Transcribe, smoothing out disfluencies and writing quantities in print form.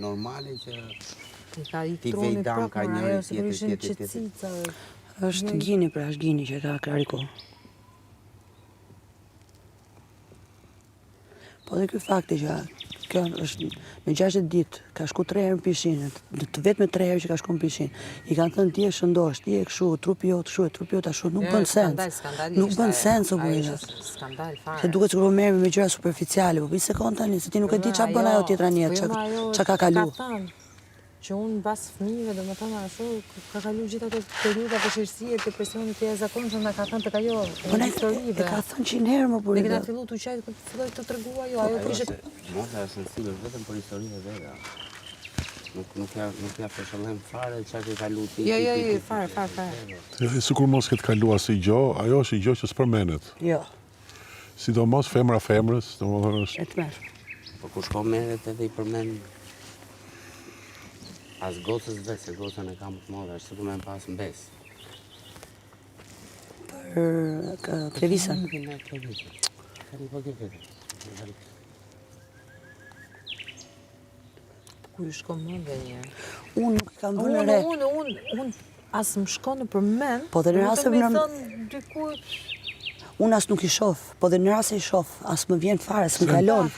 normale që I ka ik Ti truni vej dam prapë, ka mor, njëri, ajo tjetri, sigurisht në tjetri, tjetri. qetësi, ca. Është Gini pra, është Gini që e ka klariku. Po dhe ky fakti që kjo është në 60 ditë ka shku 3 herë në pishinë, në të vetme 3 herë që ka shku në pishinë. I kanë thënë ti je shëndosh, ti je kështu, trupi jot kështu, trupi jot ashtu, nuk Jo, bën skandal, sens. skandal Nuk ishte bën ajo. sens o Ajo burrë. ishte skandal fare. Se duket sikur po merremi me gjëra superficiale, po një sekond tani, se ti nuk e di ç'a bën ajo tjetra në jetë, Po jo, ç'a ma ajo ç'a ka kalu. Ka thënë që unë mbas fëmijëve, domethënë ashtu, ka kalu gjithë ato periudha vështirësie, depresionit të jashtëzakonshëm, na ka thënë tek ajo Po na historive. e ka thënë 100 herë më Ne burrë. kena fillu të qajt, kur filloi të tregu ajo, ajo kishte Motra është sensible vetëm për historinë e veta. Nuk nuk ja nuk ja fshëllem fare çka ke kalu ti. Jo, ti, jo, ti, jo, ti, fare, ti, fare, ti, fare. ti. E, Sikur mos ketë kaluar si gjë, ajo është një gjë që s'përmendet. Jo, Sidomos femra femrës, domethënë është e tmerr. Po kur shko merret edhe i përmend as gocës vet, se gocën e ka më të madhe, është sikur me pas mbes. Për kë- Klevisën. Nuk e merr Klevisën. Ka një po kjo këtë. Ku ju shkon mendja një herë? Unë nuk i kam vënë Unë, re. unë, unë, unë as më shkon nëpër mend. Po dhe në rast se me më- thënë dikujt, Unë as nuk i shoh, po dhe në rast se i shoh, as më vjen fare, s'më kalon.